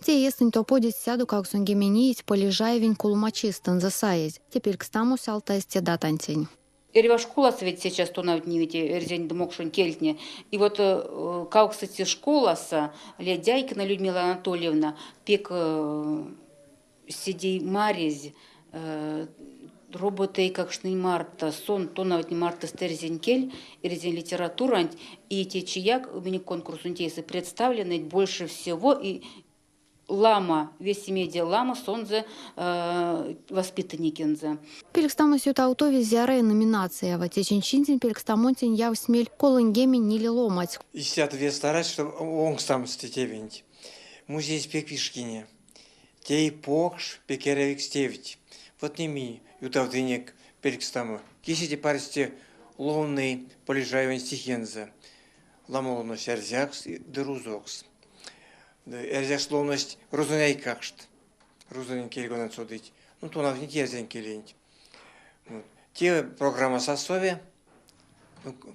Те иестэнть топодить 180 иеть Полежаевень кулома чистэнзэ саезь. Те пелькстамось алтазь те датантень. Эрьва школасо ведь сейчас тонавтневить эрзянь ды мокшонь кельтне. И вот кавксоце школасо Ледяйкина Людмила Анатольевна пек седеймарязь роботы эйкакштнень марто, сон тонавтни мартост эрзянь кель, эрзянь литературанть. И течияк минек конкурсонть эйсэ представлены больше всего и ламо, весемеде ламо сонзэ воспитанникензэ. Пелькстамось ютавтови зярыя номинациява. Течинь чинтень пелькстамонтень явсть мель 34 ломанть. Истят весе старасть, чтобы онкстамс те тевенть. Музеесь пек вишкине. Тей покш, пек эрявикс тевть. Вот ними ютавтынек пелькстамо. Кисэ парсте ловны Полежаевань стихензэ. Ламо ловнось эрзякс ды рузокс. Эрзякс ловность рузонь эйкакшт. Рузонь кель конат содыть. Ну, тонавтнить эрзянь келенть. Вот. Те программас а сови,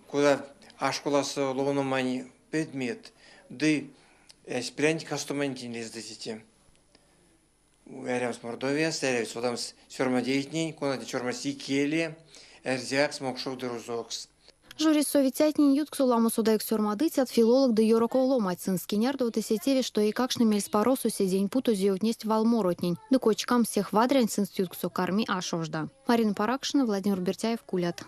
кода а школасо ловномань предмет, ды эсь прянть кастомантень лездыть те. Эрямс Мордовияс, эрявсь содамс сёрмадейтнень, конатне сёрмадсть икеле, эрзякс, мокшокс ды рузокс. Жюрис совицятнень ютксо ламо содавикс сёрмадыцят, филологт ды ёроков ломанть. Сынст кенярдовты се тевесь, што эйкакштне мельспаросо седеень путозь ёвтнесть валморотнень. Ды кочкамс сех вадрянть сынст ютксо карми а шожда. Марина Паракшина, Владимир Бертяев, Кулят.